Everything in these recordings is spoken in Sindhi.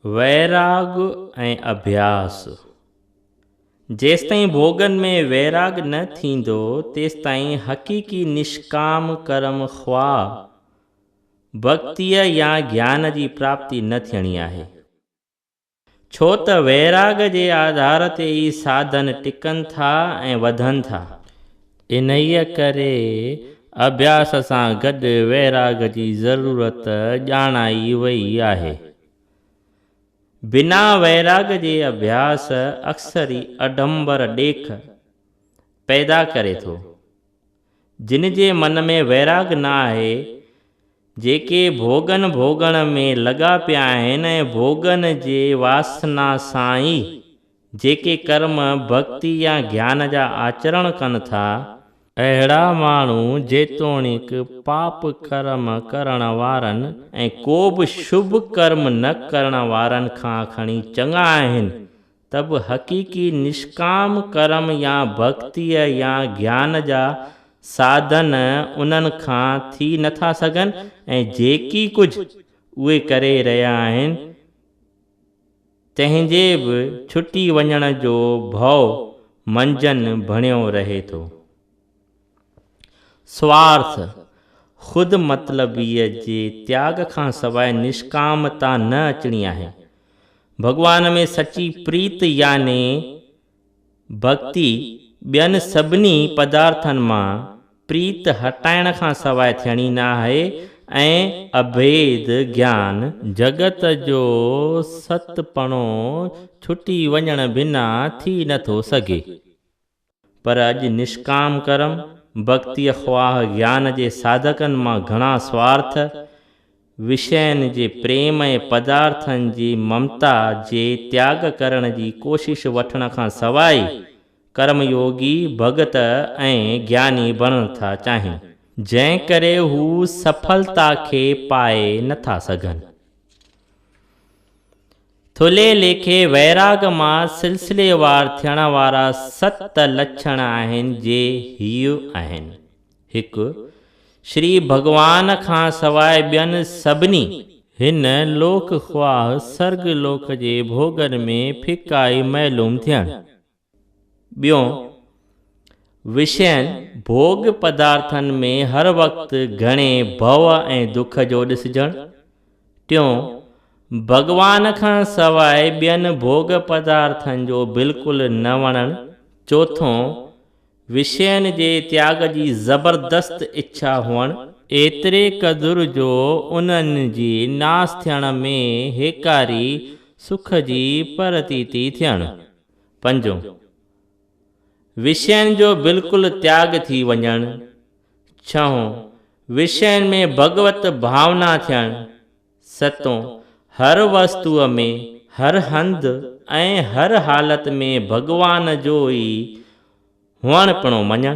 ويراڳ ۽ اڀياس. جيستائين ڀوڳن ۾ ويراڳ نه ٿيندو، تيستائين حقيقي نشڪام ڪرم خواهه ڀڳتيء يا گيان جي پراپتي نه ٿيڻي آهي. ڇو ته ويراڳ جي آڌار تي ئي ساڌن ٽڪن ٿا ۽ وڌن ٿا. انهيء ڪري اڀياس سان گڏ ويراڳ جي ضرورت ڄاڻائي وئي آهي. بنا ويراڳ جي اڀياس اڪثر ئي اڊمبر ڏيک پيدا ڪري ٿو. جن جي من ۾ ويراڳ نه آهي، جيڪي ڀوڳن ڀوڳڻ ۾ لڳا پيا آهن ۽ ڀوڳن جي واسنا سان ئي جيڪي ڪرم، ڀڳتي يا گيان جا آچرڻ ڪن ٿا، اهڙا ماڻهو جيتوڻيڪ پاپ ڪرم ڪرڻ وارن ۽ ڪو به شڀ ڪرم نه ڪرڻ وارن کان کڻي چڱا آهن ته به حقيقي نشڪام ڪرم يا ڀڳتيء يا گيان جا ساڌن انهن کان ٿي نٿا سگهن ۽ جيڪي ڪجهه اهي ڪري رهيا آهن، تنهن جي به ڇٽي وڃڻ جو ڀؤ منجهن بڻيو رهي ٿو. سوارٿ، خود مطلبيء جي تياڳ کان سواء نشڪامتا نه اچڻي آهي. ڀڳوان ۾ سچي پريت يعني ڀڳتي ٻين سڀني پدارٿن مان پريت هٽائڻ کان سواء ٿيڻي نه آهي ۽ اڀيد گيان، جڳت جو ستپڻو ڇٽي وڃڻ بنا ٿي نه ٿو سگهي. پر اڄ نشڪام ڪرم، ڀڳتيء خواهه گيان جي ساڌڪن مان گهڻا سوارٿ، وشين جي پريم ۽ پدارٿن جي ممتا جي تياڳ ڪرڻ جي ڪوشش وٺڻ کان سواء ئي ڪرم يوگي، ڀڳت ۽ گياني بڻڻ ٿا چاهين. جنهن ڪري هو سڦلتا کي پائي نه ٿا سگهن. ٿلهي ليکي ويراڳ مان سلسليوار ٿيڻ وارا ست لڇڻ آهن جي هيء آهن. هڪ، شري ڀڳوان کان سواء ٻين سڀني. هن لوڪ خواهه سرڳ لوڪ جي ڀوڳن ۾ ڦڪائي معلوم ٿيڻ. ٻيون، وشين، ڀوڳ پدارٿن ۾ هر وقت گهڻي ڀؤ ۽ دک جو ڏسجڻ. ٽيون، ڀڳوان کان سواء ٻين ڀوڳ پدارٿن جو بلڪل نه وڻڻ. چوٿون، وشين جي تياڳ جي زبردست اڇا هئڻ. ايتري قدر جو انهن جي ناس ٿيڻ ۾ هيڪاري سک جي پرتيتي ٿيڻ. پنجون، وشين جو بلڪل تياڳ ٿي وڃڻ. ڇهون، وشين ۾ ڀڳوت ڀاونا ٿيڻ. ستون، هر وستوء ۾، هر هنڌ ۽ هر حالت ۾ ڀڳوان جو ئي هئڻ پڻو مڃڻ.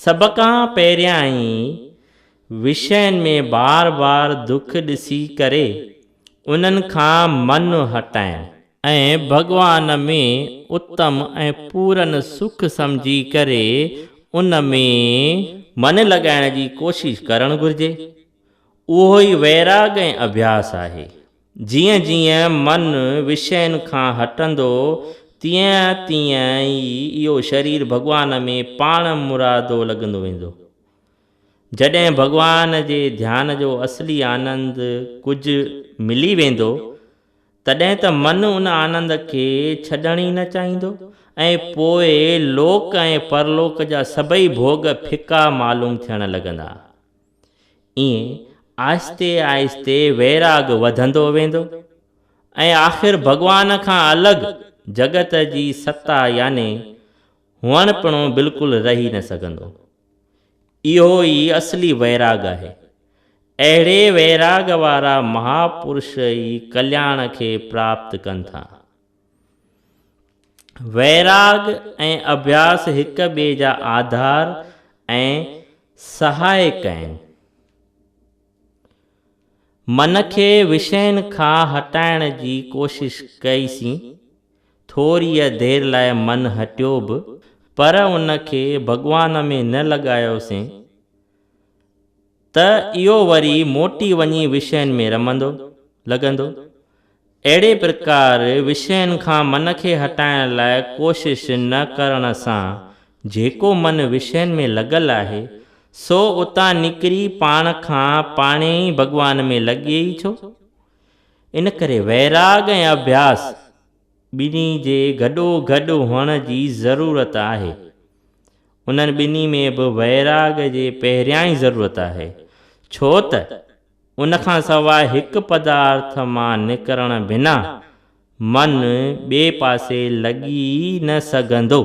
سڀ کان پهريائين وشين ۾ بار بار دک ڏسي ڪري انهن کان من هٽائڻ. ۽ ڀڳوان ۾ اتم ۽ پورن سک سمجهي ڪري ان ۾. من لڳائڻ جي ڪوشش ڪرڻ گهرجي. اهو ئي ويراڳ ۽ اڀياس آهي. جيئن جيئن من وشين کان هٽندو، تيئن تيئن ئي اهو شرير ڀڳوان ۾ پاڻ مرادو لڳندو ويندو. جڏهن ڀڳوان جي ڌيان جو اصلي آنند ڪجهه ملي ويندو، تڏهن ته من ان آنند کي ڇڏڻ ئي نه چاهيندو ۽ پوء لوڪ ۽ پرلوڪ جا سڀئي ڀوڳ ڦڪا معلوم ٿيڻ لڳندا. ائين آهستي آهستي ويراڳ وڌندو ويندو ۽ آخر ڀڳوان کان الڳ جڳت جي ستا يعني هئڻ پڻو بلڪل رهي نه سگهندو. اهو ئي اصلي ويراڳ آهي. اهڙي ويراڳ وارا مهاپرش ئي ڪلياڻ کي پراپت ڪن ٿا. ويراڳ ۽ اڀياس هڪ ٻئي جا آڌار ۽ سهائڪ آهن. من کي وشين کان هٽائڻ جي ڪوشش ڪئيسين، ٿوريء دير لاء من هٽيو به، پر ان کي ڀڳوان ۾ نه لڳايوسين ته اهو وري موٽي وڃي وشين ۾ رمندو لڳندو. اهڙي پرڪار وشين کان من کي هٽائڻ لاء ڪوشش نه ڪرڻ سان جيڪو من وشين ۾ لڳل آهي، سو اتان نڪري پاڻ کان پاڻهي ئي ڀڳوان ۾ لڳي ئي ڇو؟ ان ڪري ويراڳ ۽ اڀياس ٻنهي جي گڏوگڏ هئڻ جي ضرورت آهي. انهن ٻنهي ۾ به ويراڳ جي پهريائين ضرورت آهي، ڇو ته ان کان سواء هڪ پدارٿ مان نڪرڻ بنا من ٻئي پاسي لڳي ئي نه سگهندو.